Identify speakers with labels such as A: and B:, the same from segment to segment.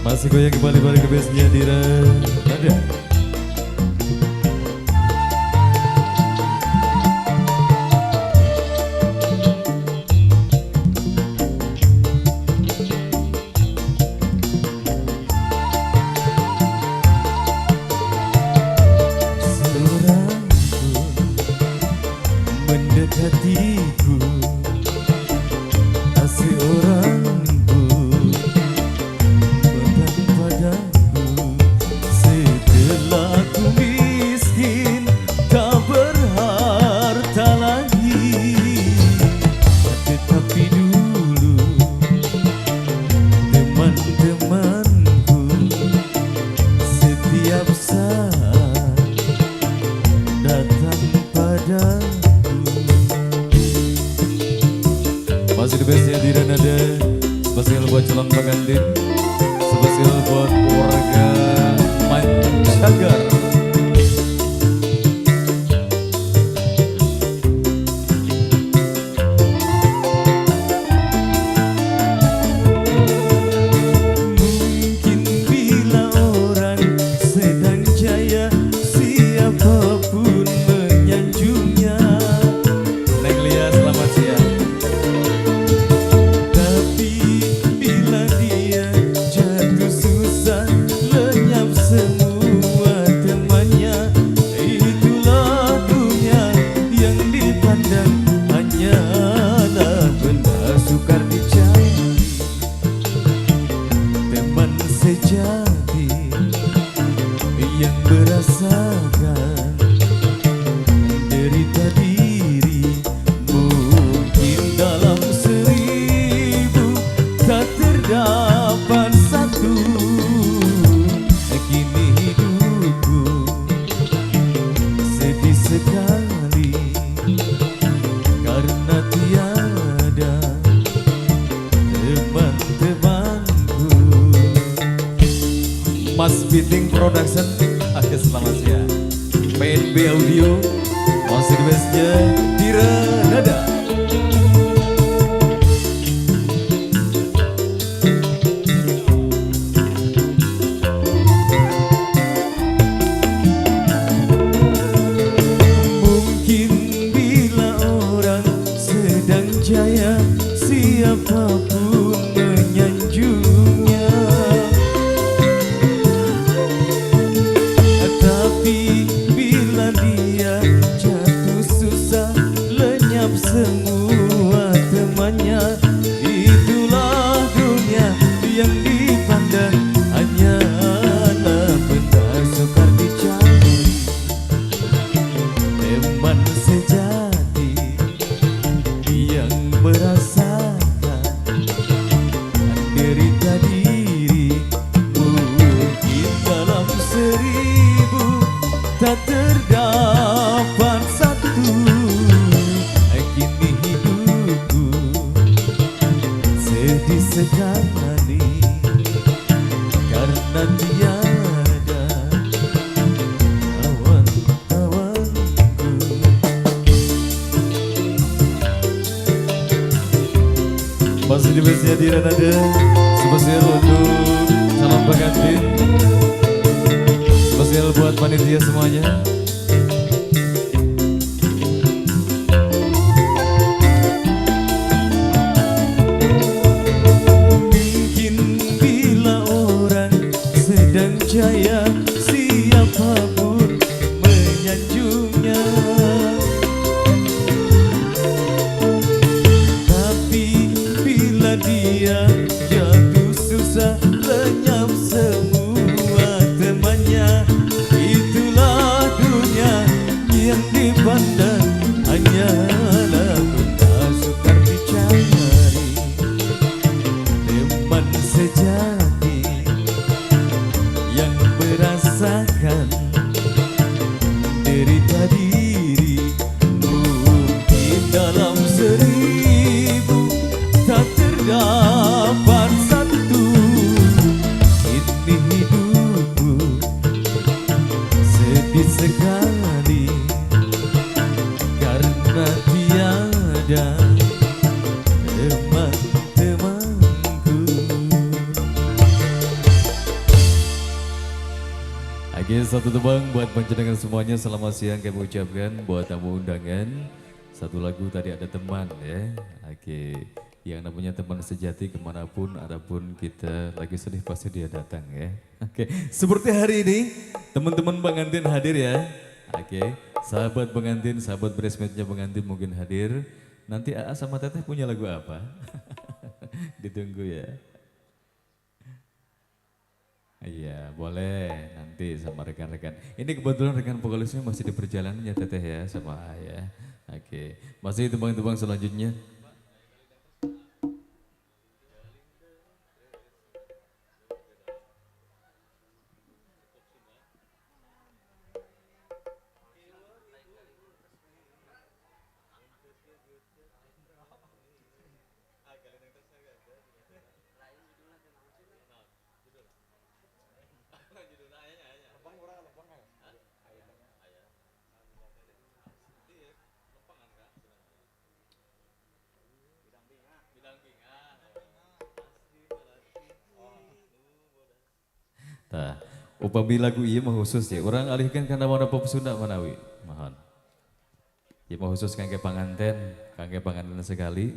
A: Masih goyang kembali balik ke base-nya Dira Nada. Seorang pun mendekatiku, tak seorang pun datang padaku. Setelah ku miskin, tak berharta lagi, tetapi dulu teman-temanku setiap saat datang padaku. Masih di base-nya Dira Nada. Spesial buat calon pengantin, spesial buat warga Mancagar. Mungkin bila orang sedang jaya, siapapun menyanjungnya. Neng Lia, selamat siang. Tapi bila dia jatuh susah, lenyap semua temannya. Itulah dunia yang dipandang hanyalah benda sukar dicari. Teman sejati yang merasakan derita diri, mungkin dalam 1000 tak terdapat satu. Kini hidupku sedih sekali karena tiada teman-temanku. Mas Biting Production, oke, selamat siang. PNB Audio, masih di base-nya Dira Nada. Mungkin bila orang sedang jaya, siapapun menyanjungnya. Tapi bila dia jatuh susah, lenyap semua temannya. Itulah dunia yang dipandang hanyalah benda sukar dicari. Teman sejati yang merasakan derita diri, mungkin dalam 1000 tak terdapat satu. Kini hidupku sedih sekali karena tiada kawan-kawanku. Masih di base-nya Dira Nada. Spesial untuk calon pengantin, spesial buat panitia semuanya. Mungkin bila orang sedang jaya, siapapun menyanjungnya. Tapi bila dia jatuh susah, lenyap semua temannya. Itulah dunia yang dipandang hanyalah benda sukar dicari. Teman sejati yang merasakan derita diri, mungkin dalam 1000 tak terdapat satu. Ini hidupku sedih sekali karena tiada teman-temanku. Oke, satu tebang buat panjenengan semuanya. Selamat siang kami ucapkan buat tamu undangan. Satu lagu tadi ada teman ya. Oke, yang namanya teman sejati kemanapun, adapun kita lagi sedih pasti dia datang ya. Oke, seperti hari ini teman-teman pengantin hadir ya. Oke, sahabat pengantin, sahabat bridesmaidnya pengantin mungkin hadir. Nanti AA sama Teteh punya lagu apa? Ditunggu ya. Iya, boleh nanti sama rekan-rekan. Ini kebetulan rekan vokalisnya masih di perjalanan ya Teteh ya sama A ya. Oke, masih tembang-tembang selanjutnya. Tah, upami lagu ieu mah khusus ya. Urang alihkan kana warna pop Sunda manawi. Mohon. Ieu mah khusus kangge panganten sekali.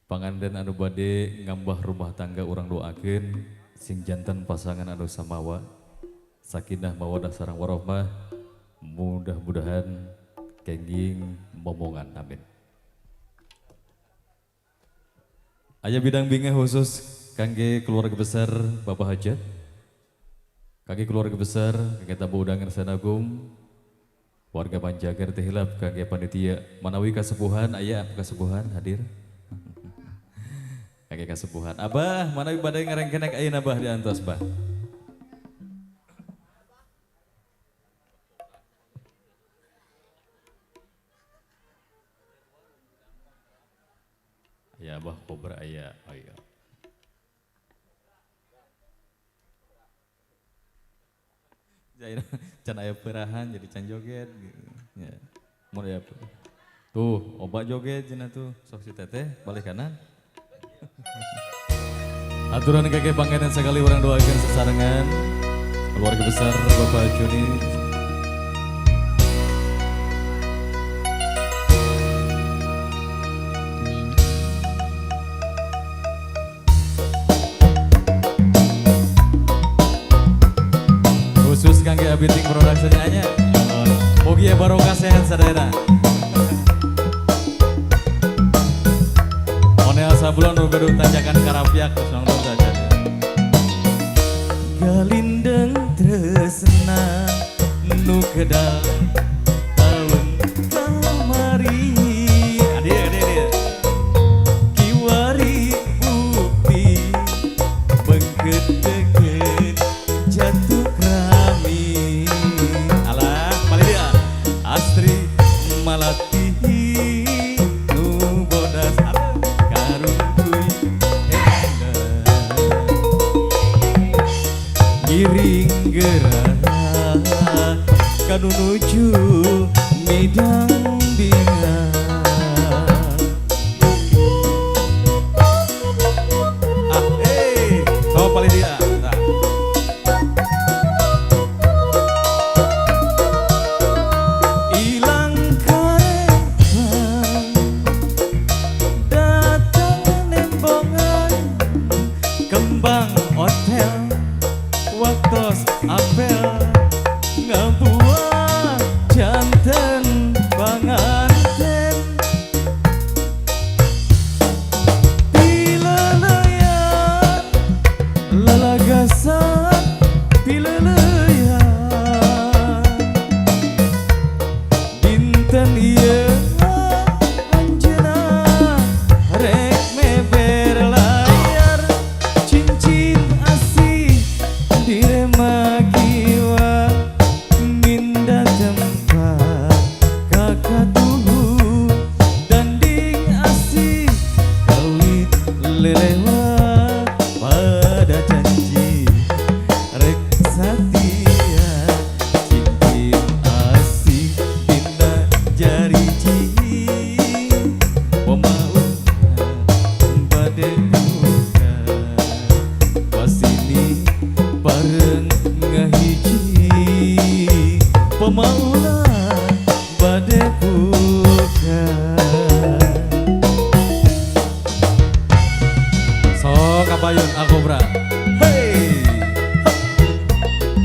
A: Panganten anu bade ngambah rumah tangga urang doakeun sing janten pasangan anu samawa. Sakinah mawadah sareng warohmah. Mudah-mudahan kenging momongan, amin. Aya bidang bingah khusus kangge keluarga besar Bapak Hajat. Kangge keluarga besar, kangge tamu undangan sanagum, warga Panjagar teh hilap kangge panitia manawi kasepuhan, aya kasepuhan hadir. Kangge kasepuhan. Abah, manawi bade ngarengkenek ayeuna Abah diantos, Bah. Ya Abah kobra aya, aya. Can aya perahan jadi can joget gitu. Ya. Mun aya tuh, obat joget cenah tuh. Sok si teteh balik kanan. Aturan kakek pangeran sekali orang doakan sesarengan keluarga besar Bapak Joni. Khusus kangge Abiting Production nya. Mugi barokah sehat sadayana. Onel sablon nu gaduh tanjakan karapiak terus nonton saja. Galindeng tresna nu kedal taun kamari. Adi adi adi. Kiwari bukti bengket deket jatuh krami. Alah, paling dia Astri Malati nu bodas karungkuy endah. Ngiring gerah kanu nuju midang bingah. Ah, eh, sama paling dia. Nah. Ilang karepan datang nembongan kembang hotel waktos apel ngabuah Kabayun Al-Kobra. Hey.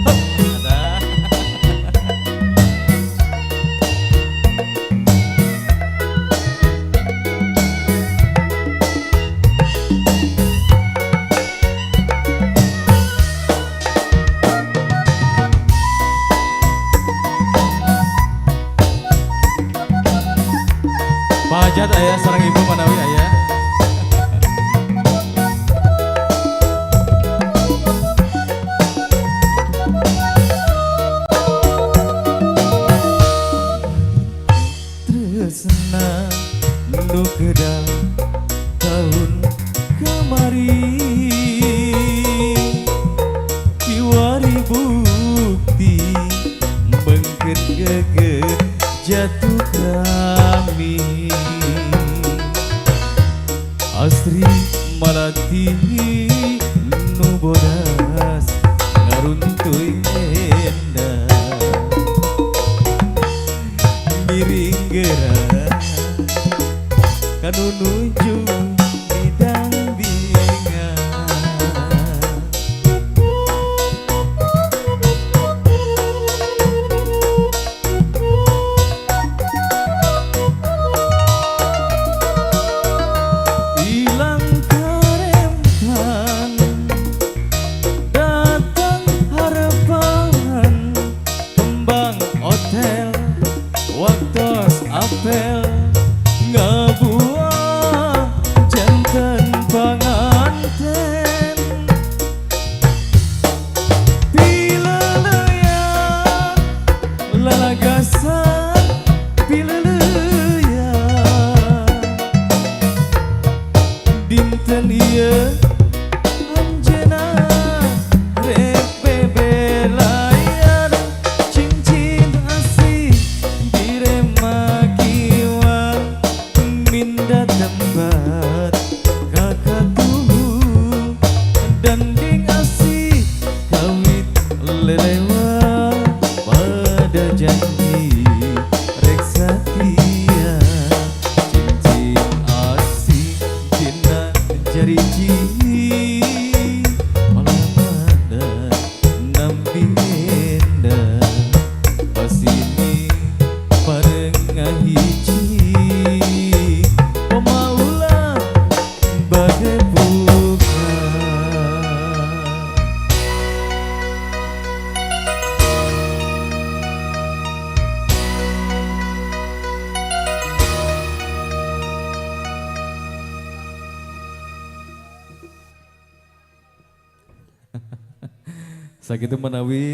A: Ada. Pak Hajat ayah sareng ibu manawi ayah. Tresna nu kedal tahun kamari kiwari bukti bengket geget jatuh kami Astri Malati nu bodas ngaruntuy endah miring gerah kanu nuju bidang binga. Hilang karemtan datang harapan kembang hotel waktos apel ngabuah janten panganten pileleyan lalagasan pileleyan dinten ieu anjeuna rek bebelayan cincin asih diremakiwa minda tempat kakatuhu danding asih kawit lelewa pada janji rek satia cincin asih dina jariji malamada nambi endah pasini bareng ngahiji pemaulah bade buka. Sakitu menawi.